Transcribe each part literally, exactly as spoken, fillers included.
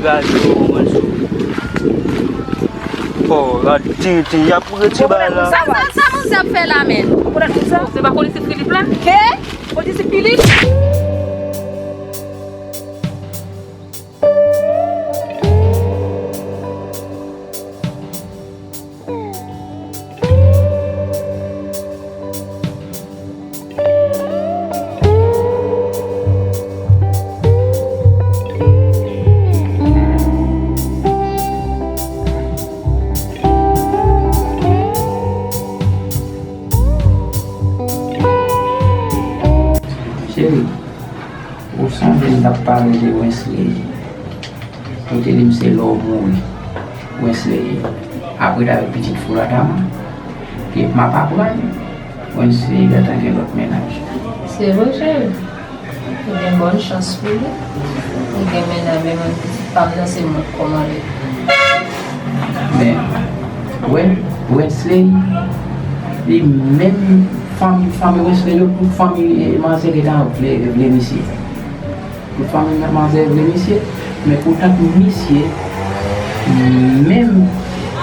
Gade, oh, mwen sou. Oh, gade, tintin, y ap retire bagay la. Sa, sa, sa manzè ap fè la, menm? Ou konnen pou sa? Se pa kondisip Filip la? Ke? Kondisip Filip? Cheri, ou sonje m t ap pale de Wensley? Ou te di m se lè w mouri Wensley ap ret avèk pitit Foulatama. Epi m ap aprann Wensley gentan gen lòt mennaj. Se vre, cheri. Ebyen, bòn chans pou li. Li gen mennaj, men mwen, pitit pa m nan, se mwen k kòmande. Men, Wen-, Wensley, li menm fanmi, fanmi Wensley yo, tout fanmi, eh, manzè gentan vle, vle misye. Tout fanmi manzè vle misye, men poutan misye menm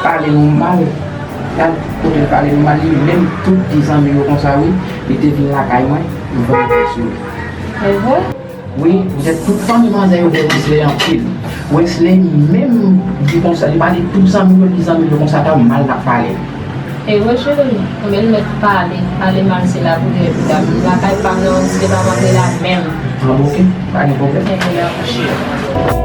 pale nou mal, gad kote l pale nou mal, li menm tout di zanmi yo konsa wi, li te vin lakay mwen, m fè yon tès sou li. E vre? Wi, poutèt tout fanmi manzè yo vle Wensley anpil. Wensley menm di konsa, li pale tout zanmi yo, li di zanmi yo konsa, ta mal n ap pale. E vre cheri, men l mèt pale, pale mal se la pou dèyè pita. Lakay pa m nan, se pa manzè la menm. An, oke, pa gen pwoblèm. Enben dakò cheri.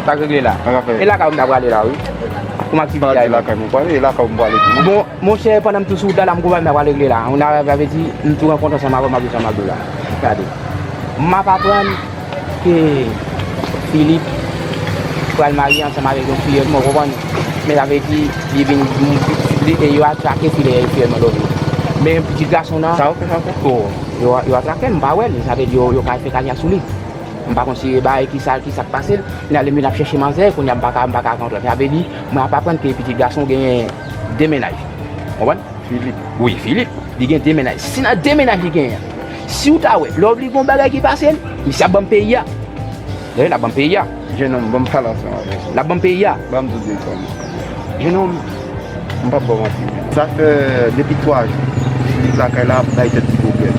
Sa k regle la? Sa k ap fè? E lakay ou m ta prale la, wi. Pou m aktivite a. Lakay mwen prale, e lakay ou m prale tou. Bon, monchè, pandan m tou sou wout la, la, m gon bagay m ta pral regle la. Ou nan sa vle di, m tou rankontre ansanm avè w, m ap di sa m ap di w la. Gade. M ap aprann ke Filip pral marye ansanm avèk yon fiyèl mwen, ou konprann? Men sa vle di, li vin, li, e yo atrake fiyèl, fiyèl mwen lòt. Men pitit gason nan, sa yo fè, sa yo fè? Oh, yo, yo atrake l, m pa wè l, sa vle di yo, yo ka fè kalya sou li. M pa konn si e bagay ki sa, ki sa k pase l, men ale m vin ap chèche manzè, kounye a m pa ka, m pa ka rankontre l. Sa vle di, mwen ap aprann ke pitit gason genyen de mennaj. Konprann? Filip. Wi, Filip. Li gen de mennaj. Si nan de mennaj li genyen an, si w ta wè, lè w vle gon bagay ki pase l, misye ap ban m peyi a. Dayè, l ap ban m peyi a. Jenòm, ban m pale ansanm avè w. L ap ban m peyi a. Ban m di w de kòb. Jenòm, m p ap ba w manti. Sa fè depi twa jou, Filip lakay la ap bay tèt li pwoblèm.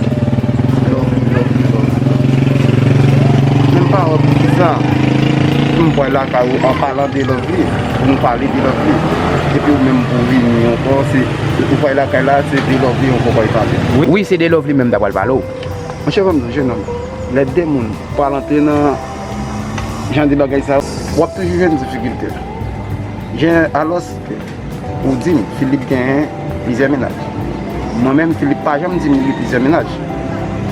Lòv li, lòv li, lòv li. Men m pa wè poukisa m pral lakay ou an palan de lòv li, pou nou pale de lòv li. Epi ou menm pou w vini ankò, se, ou pral lakay la, se de lòv li ankò w pral pale. Wi, wi, se de lòv li menm m ta pral pale w. Monchè, ban m di w, jenòm, lè de moun pral antre nan jan de bagay sa yo, w ap toujou jwenn difikilte. Jen, alòs, ou di m, Filip genyen plizyè mennaj. Mwen menm, Filip pa janm di m li gen plizyè mennaj.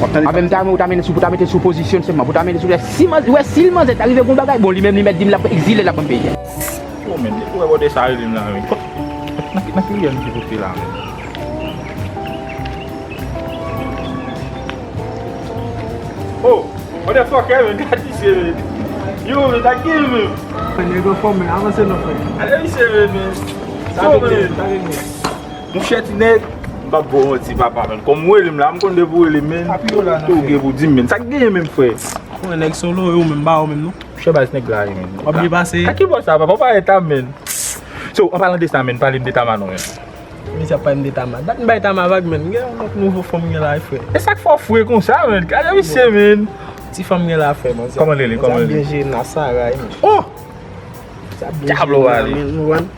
W ap tande. Anben, m ta renmen ou ta mennen sou, pou ta mete sou pozisyon sèlman, pou ta mete sou, si manzè, wè, si manzè ta rive gon bagay, bon, li menm, li mèt di m l ap egzile, l ap ban m peyi a. Yo, men, depi w wè bòdè sa rele m la, men, nan ki, nan ki riyèl m te pote la, men? Oh! Motherfucker, men, gad misye, men. Yo, men, sa k gen, men? Fè nèg anfòm, men, avanse non, frè. Ale misye, men, men. Sa k gen, sa k gen? Monchè, ti nèg, m p ap ba w manti, papa, men. Kòm ou rele m la, m konn depi w rele m, men. Sa k gen pou di m, men? Sa k genyen, men, frè? Ou wè nèg solo, yo, men, m ba w, men, non. Monchè, baz nèg la ye, men. W ap byen pase. Ak ki bò sa, papa, w pa eta, men. So, an palan de sa, men, pale m de Tama non, men. Misye ap pale m de Tama. Dat m bay Tama vag, men. M gen yon lòt nouvo fanm m gen la, wi, frè. E sa k fè w fre konsa, men? Gade misye, men. Ti fanm m gen la, frè, men. Kòman l rele? Kòman l rele? Byen jere, Nasara, wi, men. Oh! Sa byen jere, men, ou konprann?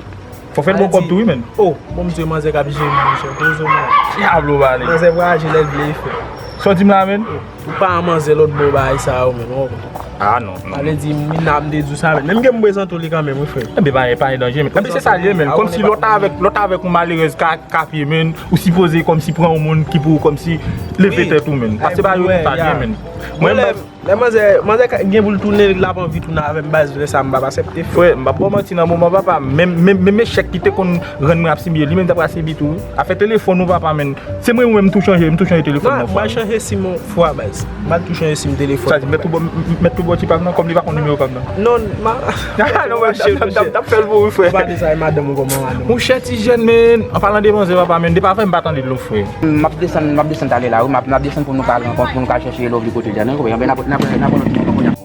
Fò fè l bon kòb tou, wi, men. Oh, bon, m di manzè k ap jere, monchè. Poze w, men. Dyab, ou pale. Manzè vwayaje lè l vle, frè. Sa w di m la, men? Ou pa an manzè lòt bò bagay sa yo, men, w konprann? Ah, non, non. Sa vle di, m nan m te di w sa, men. Menm ke m prezante w li kanmenm, wi, frè. Enben, pa, pa gen danje, men. Enben, se sa l ye, men. Kòmsi lè w t avèk, lè w t avèk yon malerèz ka, kapye, men, ou sipoze kòmsi pran yon moun ki pou kòmsi leve tèt ou, men. Paske bagay yo tout pa byen, men. Mwen, Lè manzè, manzè ka gen pou l tounen, l ap anvi tounen avè m, baz, lè sa m p ap aksepte, frè. Frè, m p ap ba w manti, nan moman papa, menm, menm, menm echèk ki te konn rann mwen ap sibi, li menm t ap ka sibi tou, wi. Afè telefòn ou papa, menn, se mwen, mwen, m tou chanje, m tou chanje telefòn nan, frè. Non, m pral chanje sim yon fwa, baz. M pral tou chanje sim telefòn. Sa di, mèt tou bò, m, m, mèt tou bò ti pa m nan, kòm li pa konn nimewo pa m nan. Non, ma, non, m ap chanje, m ap chanje. T ap fè l pou ou, frè. Ou pa de sa, e madanm ou kòman, madanm? Monchè, ti jèn, menn, an palan de manzè, papa, menn, depi avè m pa tande l, non, frè. M ap desann, m ap desann talè la, wi. M ap, m ap desann pou nou ka rankontre, pou nou ka chèche Lovely kote l ye, non, n ap, n ap, n ap, n ap, n ap,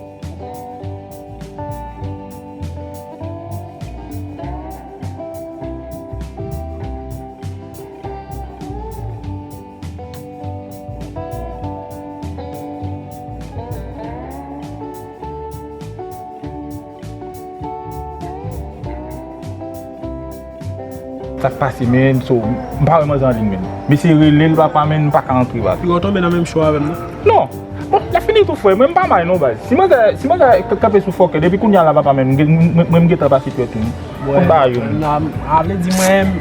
Sa k pase, menn? So, m pa wè manzè an liy, menn. M eseye rele l, papa, menn, m pa ka antre, papa. Piga w tonbe nan menm cho avè m, non? Non. Bon, lè fini tou, frè, mwen m pa may non, baz. Si manzè, si manzè k-, kanpe sou fòkè, depi kounye a la, papa, menn, mwen, mwen, mwen m gentan pase twèt ou. Konn bagay yo, menn. Nan, a vle di mwen,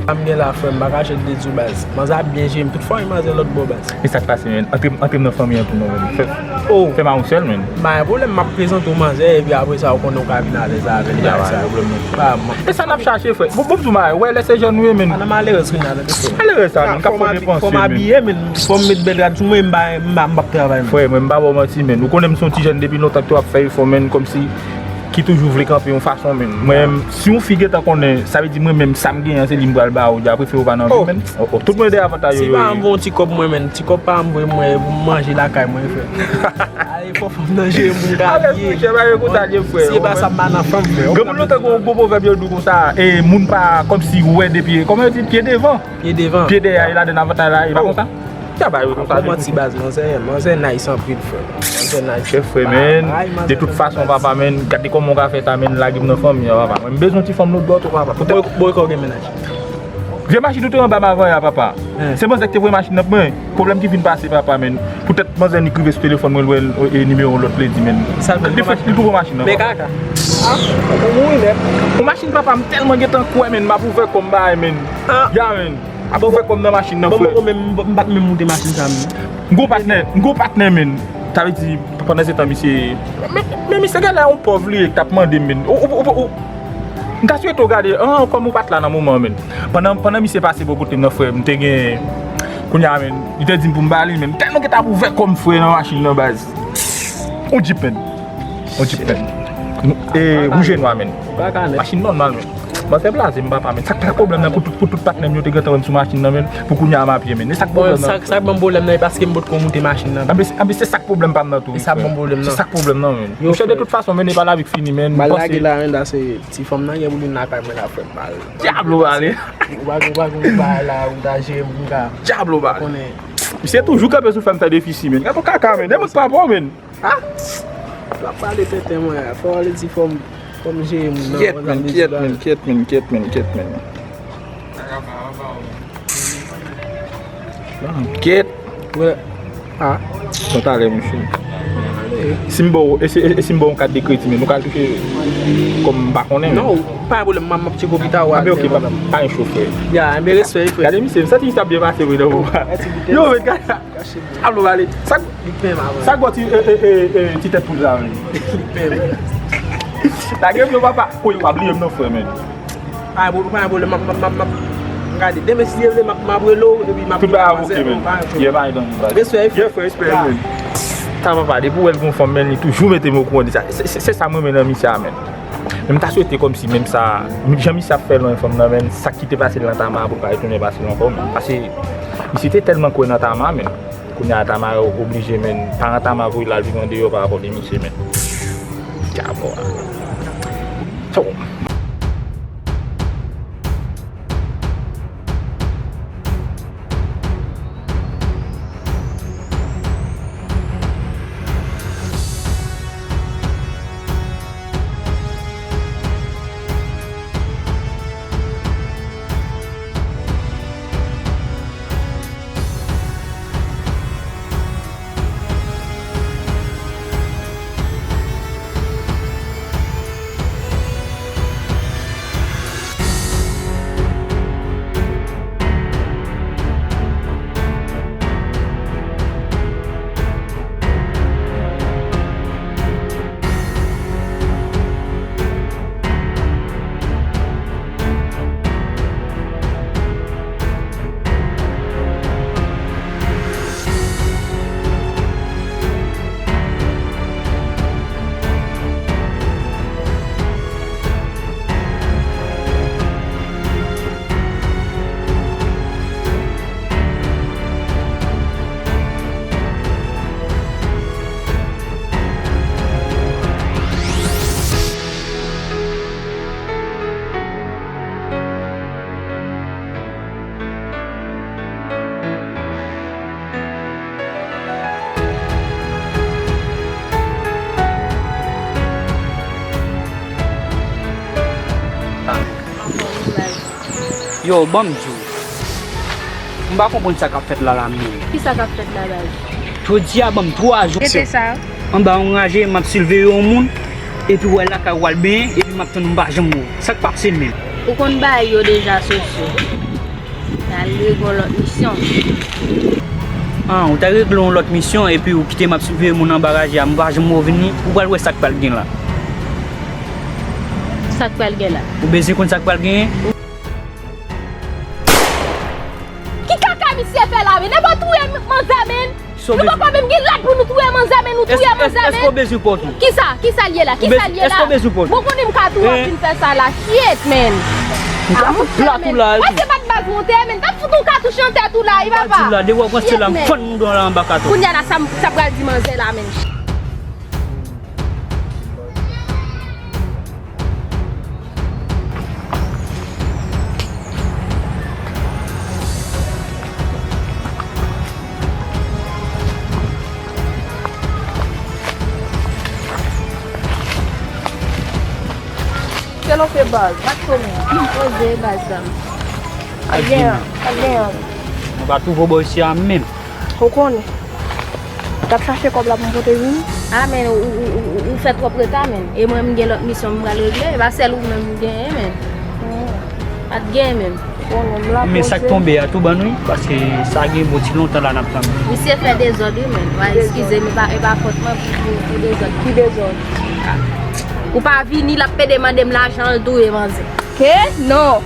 sa m gen la, frè, m pa ka jete de di w, baz. Manzè ap byen jere m, tout fanmi manzè lòt bò, baz. E sa k pase, menn? Antre m, antre m nan fanmi an tou non, menn. Fè, fè m a yon sèl, menn. Pa gen pwoblèm, m ap prezante w manzè, epi apre sa, ou konnen w ka vin alèz avè l, bagay sa yo. Pa, man. E sa n ap chache, frè. Bon, bon, m di w, wè, lè se jèn nou ye, menn. Pa nan malerèz kounye a, tande, frè. Malerèz sa, menn, k ap fè depanse, menn. Fò m abiye, menn. Fò m met bèl rad sou mwen, m pa, m pa, m p ap travay, menn. Frè, mwen, m pa ba w manti, menn. Ou konnen m se yon ti jèn depi lontan ki tou ap fè efò, menn, kòmsi ki toujou vle kanpe yon fason, menn. Mwen menm, si yon fi gentan konnen, sa vle di mwen menm, sa m genyen an, se li m pral ba ou, apre frè ou pa nan vi, menn. Oh, oh, tout mwen de avantaj yo. Si pa m voye yon ti kòb mwen, menn, ti kòb pa m voye mwen pou m manje lakay mwen, frè. Ay, fò fanm nan jere m pou m ka abiye. Alèz, monchè, pa gen konsa, frè. Si e pa sa, m pa nan fanm, frè. Granmoun lontan gen yon gwo pwovèb yo di w konsa, e moun pa kòmsi wè de pye, kòman yo di, pye devan. Pye devan. Pye dèyè, e ladan avantaj la, e pa konsa? Sa bay yo konsa. Bon, manti baz, manzè, manzè nice anpil, frè. Manzè nice. Chèf, frè, menn. De tout fason, papa, menn, gade kòman w ka fè sa, menn, lage m nan fanmi an, papa. Mwen, m bezwen ti fanm lòt bò tou, papa. Poutèt. Bò, bò, kò gen mennaj. Vye machin ou te anba m avan ya, papa. Se manzè ki te voye machin nan pou mwen. Pwoblèm ki vin pase, papa, menn. Poutèt manzè ni k rive sou telefòn mwen, l wè, e, nimewo lòt ledi, menn. Sa l fè, li fè, li twouve machin nan, papa. Men kaka. Ah, ou mouri nèt. Yon machin, papa, m tèlman gentan kwè, menn, m ap ouvè kò m bay, menn. Ya, menn. Ap ouvè kò m nan machin nan, frè. Bon, bon, bon, men m, m pa t menm moute machin sa, menm. M gon patnè, m gon patnè, menn. Sa vle di, pandan se tan, misye, men, men misye genlè yon pòv li ye k t ap mande m, menn. Ou, ou, ou, ou, m ta swete w gade, an, kòm ou pa t la nan moman an, menn. Pandan, pandan misye pase bò kote m nan, frè, m te gen, kounye a, menn, li te di m pou m ba li, menn. M tèlman gentan ap ouvè kò m, frè, nan machin nan, baz. On Jeep, menn. On Jeep, menn. E, wouj e nwa, menn. Machin nòmal, menn. Manzè blaze m, papa, menn. Sa k pwoblèm nan pou tout, pou tout patnè m yo te gentan wè m sou machin nan, menn. Pou kounye a m a pye, menn. E sa k pwoblèm nan. Sa, sa k ban m pwoblèm nan, e paske m potko moute machin nan. Anben, anben, se sa k pwoblèm pa m nan tou, wi, frè. E sa k ban m pwoblèm nan. Se sa k pwoblèm nan, menn. Monchè, de tout fason, menn, e pa lavi k fini, menn. M al lage la, menn, sa se ti fanm nan gen pou li nan lakay mwen la, frè, m al. Dyablo ale. Ou pa, ou pa gon bagay la, ou ta jere m pou m ka. Dyablo ale. Konnen. Misye toujou kanpe sou fè m fè defisi, menn. Gade yon kaka, menn. Demoun pa bon, menn. Ah! L ap pale tenten mwen. Fò w ale di fò m, fò m jere moun nan. Kyèt, menn, kyèt, menn, kyèt, menn, kyèt, menn, kyèt, menn. Kyèt. Ah. Bon, talè, monchè. Si m ba w, e si, e si m ba w yon kat de kredi, menn, nou ka touche kòm m pa konnen, menn. Non, pa gen pwoblèm, m ap tcheke w pita, w a. Anben, ok, pa, pa gen cho, frè. Ya, anben, respè, frè. Gade, misye, m santi misye ap byen pase, wi, nan moman. Yo, men, gade. Dyablo ale. Sa, sa gwo ti, e, e, e, e, ti tèt poul sa, menn. Lage m non, papa. Kounye a pa bliye m non, frè, menn. Pa gen pwoblèm, pa gen pwoblèm, m ap, m ap, m ap, m ap gade. Demen, si Dye vle, m ap, m ap rele w, epi m ap. Tout bagay oke, menn. Yeah, pa gen pwoblèm. Respè, frè. Ye, frè, respè, menn. Sa, papa, depi w wè l gon fanm, menn, li toujou mete m okouran de sa. Se, se, se sa m renmen nan misye a, menn. Men m ta swete kòmsi menm sa, jan misye ap fè lwen fanm nan, menn, sa ki te pase l nan Tama pou l pa retounen pase l ankò, menn. Paske misye te tèlman kwè nan Tama, menn. Kounye a Tama oblije, menn, paran Tama voye l al viv andeyò pa rapò de misye, menn. Dyablo a. So. Yo, ban m di w. M pa konprann sa k ap fèt la, la menm. Ki sa k ap fèt la, baz? Jodi a, ban m twa jou. Rete sa. Anba yon raje, m ap siveye yon moun, epi w al lakay ou al benyen, epi m ap tann ou, m pa janm wè w. Sa k pase menm? Ou konn bagay yo deja, Sosyo. N al regle yon lòt misyon. Ah, ou t al regle yon lòt misyon, epi ou kite m ap siveye moun anba raje a, m pa janm wè w vini, ou pral wè sa k pral gen la. Sa k pral gen la? Ou bezwen konn sa k pral genyen? Ki kaka misye fè la, men? Nèg yo touye manzè, men. Nou poko menm gen lòd pou nou touye manzè, men, nou touye manzè, men. Èske w bezwen pòtou? Kisa? Kisa l ye la? Kisa l ye la? Èske w bezwen pòtou? Bon, konnen m ka touye w ap vin fè sa la. Shit, men. M ka fout plat ou la. Wè se pa t baz monte, men. T ap fout yon katouch nan tèt ou la, wi, papa. M pa di w la, depi w ap ranse la, m fann mouda w la anba katouch. Kounye a la, sa m, sa pral di manzè la, men. Kèl ofe baz, pa t konnen. Poze baz sa. Al gen an, al gen an. Mwen pa twouve w bò isi a menm. Ou konnen. T ap chache kòb la pou m pote vini. Ah, men, ou, ou, ou, ou, ou fè twòp reta, men. E mwen, m gen lòt misyon m pral regle. E pa sèl ou menm m genyen, men. Hmm. Pa t genyen menm. Konnen m la. Men sa k poze tonbe a tou ban nou, paske sa gen bon ti lontan la n ap tann. Misye fè dezòd, wi, men. Wa, eskize m, e pa, e pa fòt mwen pou, pou, pou dezòd. Ki dezòd? Ou pa vini, l ap pede mande m lajan, l touye manzè. Ke? Non.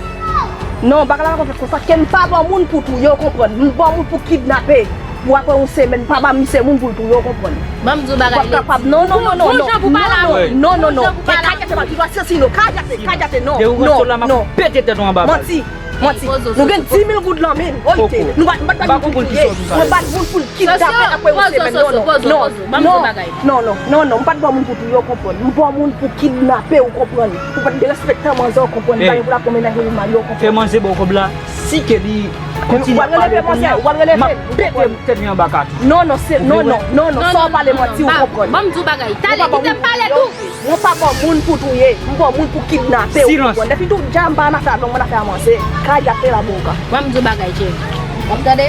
Non, bagay la pa konn fèt konsa. Ke m pa ba w moun pou touye, w konprann. M ba w moun pou kidnape. Pou apre yon semèn, pa ba misye moun pou l touye, w konprann. Ban m di w bagay, Lady. Non, non, non, non, non. Bon jan pou pale avè w. Non, non, non. Bon jan pou pale avè w. Kajate, pa di w asasino. Kajate, kajate, non. Depi w ranse w la, m ap pete tèt ou anba bal. Manti, manti. Nou gen dis mil goud lan men n. Oite. Nou pa, m pa t ba l moun pou l touye. Mwen ba l moun pou l kidnape apre yon semèn. Non, non. Pozo, pozo, pozo, pozo. Ban m di w bagay. Non, non, non, non, m pa t ba w moun pou touye, w konprann. M ba w moun pou kidnape, w konprann. Pou pa t derespektan manzè, w konprann. Pa gen pou l ap konn menaj li mal, w konprann. Fè manzè ba w kòb la, si ke li kontinye ap pale kounye a, m ap pete tèt li anba katouch. Non, non, se, non, non, non, non, sa w pale manti, w konprann. Ban m di w bagay. Talè, kite m pale tou. Mwen pa ba w moun pou touye, m ba w moun pou kidnape, w konprann. Silans. Depi tou, dja m pa nan afè avè w, mwen nan afè a manzè. Kajate la boka. Ban m di w bagay, cheri. W ap tande?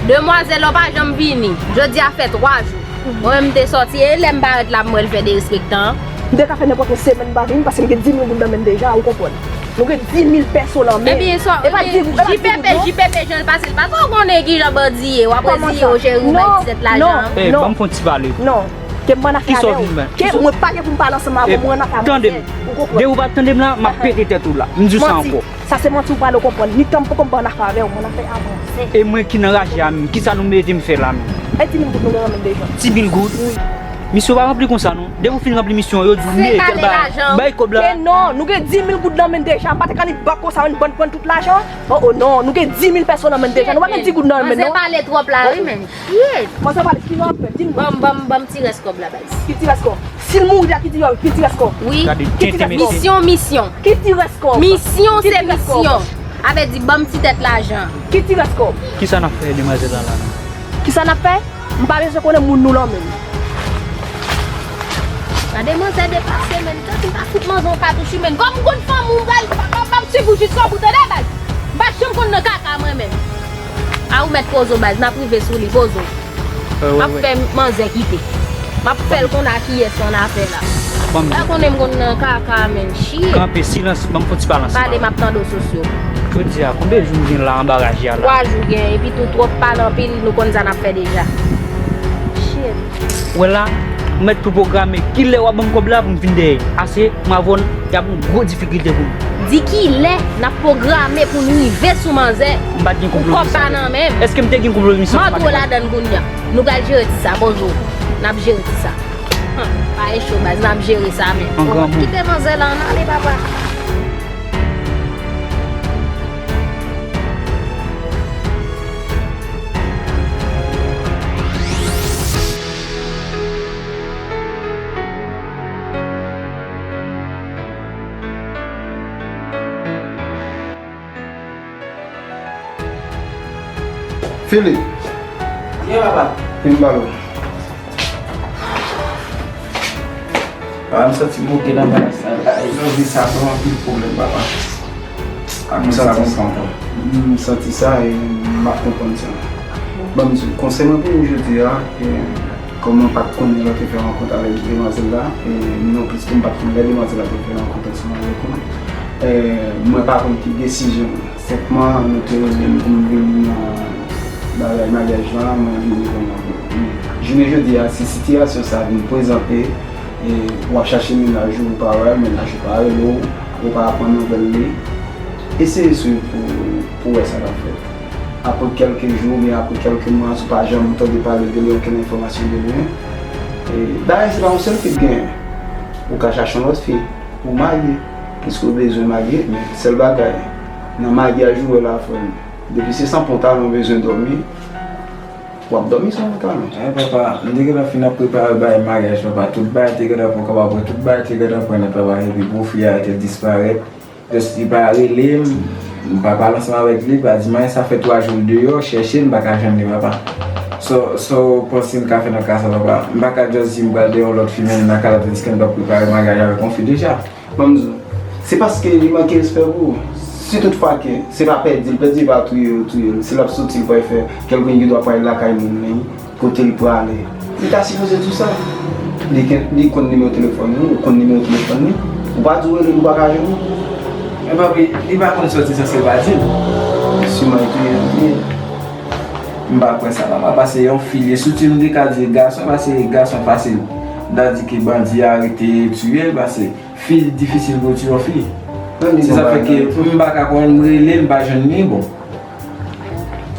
Demwazèl, w pa janm vini. Jodi a fè twa jou. Mwen menm m te sòti, e lè m parèt la, m wè l fè derespektan. M te ka fè nenpòt yon semèn m pa vin, paske m gen dis mil goud nan men m deja, ou konprann. Nou gen dis mil pèso nan men. Ebyen, sa, e pa ebyen, di goud, e pa di goud, non. J P P, J P P, jan l pase l pa twò konnen kijan bandi ye. W ap reziye w, cheri, ou mèt di sèt lajan. Non, non, non. Ban m fè yon ti pale. Non. Ke m ann afè avè w. Ke mwen pa gen pou m pale ansanm avè w, mwen ann afè avè w. Ou konprann? Depi ou pa tande m la, m ap pete tèt ou la. M di w sa ankò. Sa se manti w pale, w konprann. Ni tan m poko m pa ann afè avè w, mwen ann afè avanse. E mwen ki nan raje a menm, kisa nou mete m fè la menm? E dis mil goud nou gen nan men deja. Dis mil goud? Wi. Misyon pa ranpli konsa non. Depi w fin ranpli misyon, yo di w mete l bay, bay kòb la. Men non, nou gen dis mil goud nan men deja. M pa te ka ni bank konsa, menm bann pran tout lajan. Oh, oh, non, nou gen dis mil pèso nan men deja. Nou pa gen dis goud nan men non. Manzè pale twòp la, wi, men. Shit. Manzè pale, ki nou ap fè? Di m. Ban m, ban m, ban m ti rès kòb la, baz. Ki ti rès kòb? Si l mouri la, ki ti, ki ti rès kòb? Wi. Gade tenten mesye. Misyon, misyon. Ki ti rès kòb? Misyon se misyon. Avè di, ban m ti tèt lajan. Ki ti rès kòb? Kisa n ap fè demwazèl la la? Kisa n ap fè? M pa bezwen konnen moun nou lan menm. Gade manzè depase, menm. Tanti m pa fout manzè yon katouch, menm. Kòm m konn fanmi w, m pral, m ap, m ap swiv ou jiskobou, tande, baz. M pa janm konn nan kaka, mwen menm. A ou mèt poze w, baz, n ap rive sou li, poze w. M ap fè manzè kite. M ap fè l konn a kiyès ann afè la. Ou pa konnen m konn nan kaka, menm. Shit. Kanpe, silans, ban m fè yon ti pale ansanm avè w. Pale, m ap tande w, Sosyo. Jodi a, konbyen jou m gen la anba raje a la? Twa jou gen, epi tou twòp pale anpil, nou konn sa n ap fè deja. Shit. Ou wè la, ou mèt tou pwograme kilè w ap ban m kòb la pou m vin dèyè. Ase, mwen avè w, y ap yon gwo difikilte pou nou. Di kilè n ap pwograme pou n rive sou manzè, pou kòb pa nan men m. Èske m te gen konpwomisyon? M antre w ladann kounye a. Nou pral jere ti sa, poze w. N ap jere ti sa. Hum, pa e cho, baz, n ap jere sa, men. An granmoun. Kite manzè la, ann ale, papa. Philippe. Ye, papa. Vin ba m. Papa, m santi m oke nan bagay sa. Ay, nan vi sa, ban m anpil pwoblèm, papa. M santi sa. M santi sa e m ap konprann sa. Ban m di w, konsènan pou jodi a, e, kòm mwen pa t konnen lè w te fè rankont avèk demwazèl la, e non plis tou m pa t konnen lè demwazèl la te fè rankont ansanm avèk ou. E, mwen pa konn ki desizyon. Senpman, nou te rele m pou m vin nan bagay maryaj la, mwen vini vrèman byen. Jounen jodi a, si sitiyasyon sa vin prezante, e w ap chache mennaj ou, ou pa wè l, mennaj ou pa rele w, ou pa pran nouvèl li, eseye swiv pou, pou wè sa k ap fèt. Apre kèlke jou oubyen apre kèlke mwa, si w pa janm tande pale de li, okenn enfòmasyon de li, e, dayè, se pa yon sèl fi k genyen. Ou ka chache yon lòt fi pou w marye, piske w bezwen marye, men sèl bagay, nan maryaj ou wè la, frè m, depi se san pantalon w bezwen dòmi, w ap dòmi san pantalon. Eh, papa, m te gentan fin ap prepare bagay maryaj, papa. Tout bagay te gentan pran, kòm apre tout bagay te gentan pran nèt, papa. Epi gwo fi a te disparèt. Just li pa rele m, m pa pale ansanm avèk li, pa di m anyen, sa fè twa jou l deyò, chèche l, m pa ka jwenn li, papa. So, so, panse m ka fè nan ka sa, papa. M pa ka just di m pral deyò lòt fi, men nan ka la, tandiske m t ap prepare maryaj avèk yon fi deja. Ban m di w, se paske li manke respè pou ou. Si tout fwa ke se pa pèdi l, pèdi l pa touye l, touye l. Si l ap soti, l pral fè kèlkonn ki dwa pral lakay moun li, kote l prale. Li ta sipoze di w sa. Li gen, li konn nimewo telefòn ou, ou konn nimewo telefòn li. Ou pa di w rele l, ou pa ka jwenn li. Men papi, li pa konn sòti san se l pa di l. Siman li touye l, li touye l. M pa kwè sa, papa, paske yon fi li ye. Sitou m te ka di gason, paske gason fasil. M ta di ke bandi arete, touye l, paske fi difisil pou w touye yon fi. Se sa fè ke m pa ka konn, m rele, m pa jwenn li, bon.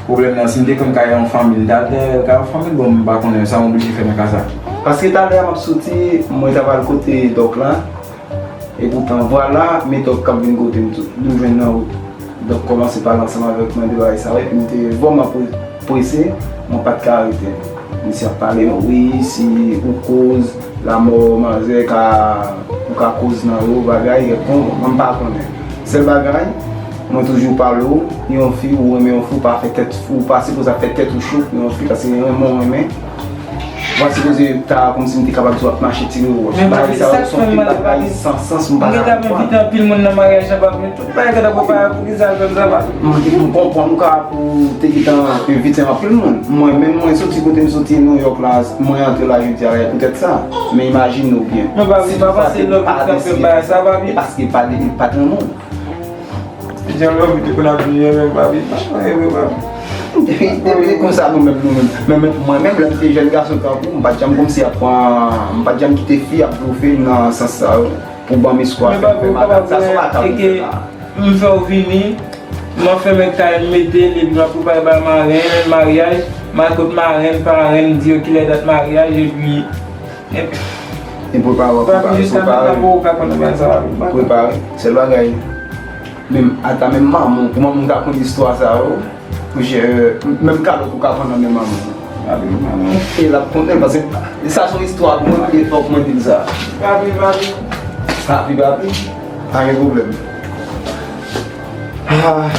Pwoblèm nan, si m te konn kay yon fanmi, m ta al kay yon fanmi, bon, m pa konnen sa m oblije fè nan ka sa. Paske talè a m ap soti, mwen ta pral kote dòk la, epoutan, vwala, men dòk k ap vin kote m tou, nou jwenn nan wout. Dòk kòmanse pale ansanm avèk mwen de bagay sa yo, epi m te vrèman pre-, prese, mwen pa t ka arete. Misye ap pale m, wi, si ou koz, lanmò manzè ka, ou ka koz nan yo, bagay, bon, mwen m pa konnen. Sèl bagay, mwen toujou pale w, yon fi, ou renmen yon fi, ou pa fè tèt, ou pa sipoze ap fè tèt ou cho pou yon fi, paske renmen w renmen. Ou pa sipoze ta kòmsi m te kapab di w ap mache tire wòch. Bagay sa yo se yon pil bagay san sans, m pa ka konprann. Mwen gentan envite anpil moun nan maryaj la, papi. Tout bagay gentan prepare pou ki sa l fè m sa, papi. M, m konprann ou ka pou te gentan envite anpil moun. Mwen menm, mwen soti kote m soti Nouyòk la, mwen antre la jodi a la, e poutèt sa. Men imajine w byen. Men papi, pa panse lòt moun t ap fè m bagay sa, papi. E paske pa de, pa t renmen w. Jan lòt moun te konn ap vini renmen m, papi. Pa renmen m, papi. Depi, depi se konsa nou menm, nou menm. Men, men, mwen menm, lè m te jèn gason tankou w, m pa t janm kòmsi ap pran, m pa t janm kite fi ap blofe m nan sans sa yo. Pou ban m eskwa fè m fè madanm. Sa se madanm m fè la. M fè w vini, m ap fèmen kay, m mete l, epi m ap prepare bay marenn, maryaj, m al kot marenn, parenn, di yo kilè dat maryaj, epi, epi. E prepare, prepare, prepare. Prepare. Sèl bagay. Menm, ata menm manman w, pou manman w ta konn istwa sa yo. Monchè, menm kalòt ou ka pran nan men manman. Papi, manman. E l ap konnen, paske sa se yon istwa pou mwen, e fòk mwen di l sa. Papi, papi. Papi, papi. Pa gen pwoblèm. Ah.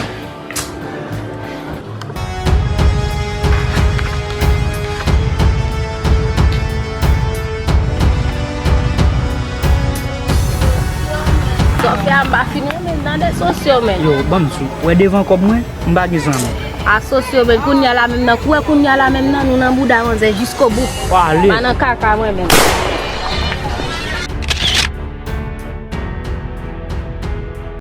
Sofia, m pa fin renmen l tande, Sosyo, men. Yo, ban m di w, wè devan kòb mwen, m pa gen zanmi. A Sosyo, men, kounye a la menm nan, kwè kounye a la menm nan, nou nan bouda manzè jiskobou. Pale. Pa nan kaka mwen menm.